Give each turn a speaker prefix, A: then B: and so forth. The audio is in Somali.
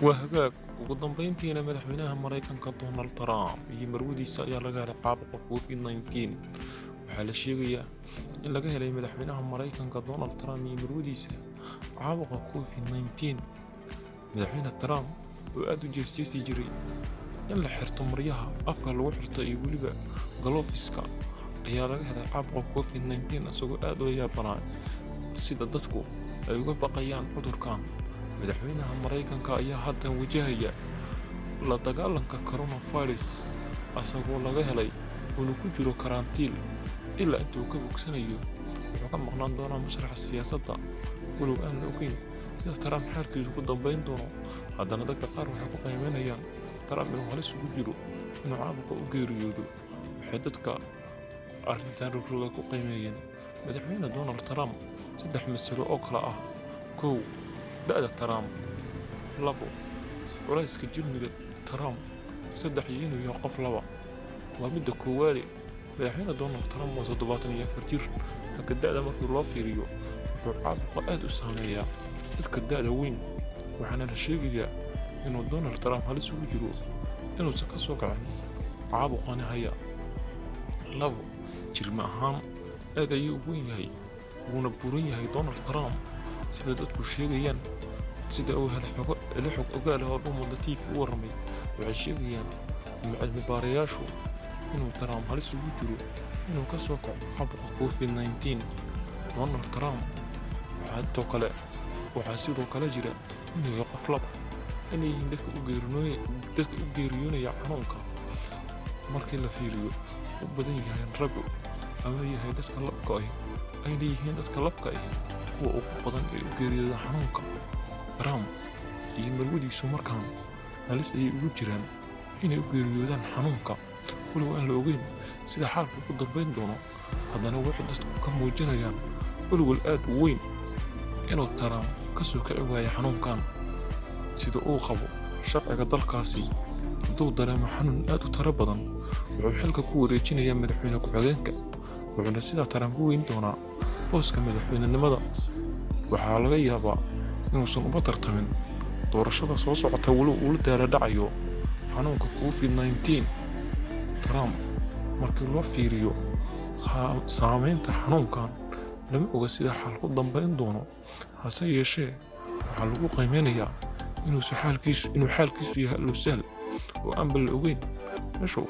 A: Waa hagaag. Ugu dambeyntiina, madaxweynaha Maraykanka Donald Trump iyo marwadiisa ayaa laga helay caabuqa COVID-19. Waxaa la sheegayaa in laga helay madaxweynaha Maraykanka Donald Trump iyo marwadiisa caabuqa COVID-19. Madaxweyne Trump oo aad u jeesjeesi jiray in la xirto maryaha afka lagu xirto iyo weliba galofiska ayaa laga helay caabuqa COVID-19, isagoo aad ula yaabanaa sida dadku ay uga baqayaan cudurkan. Madaxweynaha Maraykanka ayaa haddan wajahaya la dagaalanka coronavirus, isagoo laga helay uuna ku jiro karantiil ilaa intuu ka bogsanayo. Wuxuu ka maqnaan doonaa masraxa siyaasadda. Walow aan la ogeyn sida Trump xaalkiisu ku dambayn doono, haddana dadka qaar waxay ku qiimeynayaan Trump inuu halis ugu jiro inuu caabuqa u geeriyoodo. Waxay dadka arrintan rogroga ku qiimeeyeen madaxweyne Donald Trump saddex masalo oo kala ah: 1, da'da Trump; 2, culayska jirmiga Trump; 3, iyo inuu yahay qof laba. Waa midda koowaade, madaxweyne Donald Trump waa 74 jir. Marka da'da markii loo fiiriyo, wuxuu caabuqa aad u saameeyaa dadka da'da weyn, waxaana la sheegayaa inuu Donald Trump halis ugu jiro inuusan ka soo kacin caabuqani haya. 2, jirma ahaan aad ayuu u weyn yahay, wuuna buran yahay Donald Trump, sida dadku sheegayaan. Sida uu helay xogo ilo xog ogaal ah oo Dhuumoodle TV u warramay, waxay sheegayaan cilmi baarayaashu inuu Trump halis ugu jiro inuu ka soo kaco caabuqa COVID-19. Donald Trump waxaa sidoo kale jira inuu yahay qof lab, inay yihiin dadka u geeriyoonaya xanuunka markii la fiiriyo u badan yahay raggu ama yahay dadka labka ahi, ayna yihiin dadka labka ahi kuwa ugu badan ee u geeriyooda xanuunka. Trump iyo marwadiisu markaan halis ayay ugu jiraan inay u geeriyoodaan xanuunka. Walow aan la ogeyn sida xaalku ku dambayn doono, haddana waxay dadku ka muujinayaan walwal aad u weyn inuu Trump ka soo kici waayo xanuunkan. Sida uu qabo sharciga dalkaasi, hadduu dareemo xanuun aad u tiro badan, wuxuu xilka ku wareejinayaa madaxweyne ku-xigeenka, wuxuuna sidaa Trump ku weyn doonaa booska madaxweynenimada. Waxaa laga yaabaa inuusan uba tartamin doorashada soo socota, walow uu la daala dhacayo xanuunka COVID-19. Trump markii loo fiiriyo saameynta xanuunkan, lama oga sida xal ku dambayn doono. Hase yeeshee, waxaa lagu qiimeynayaa inuu xaalkiisu yahay allow sahal oo aanba la ogeyn meesha.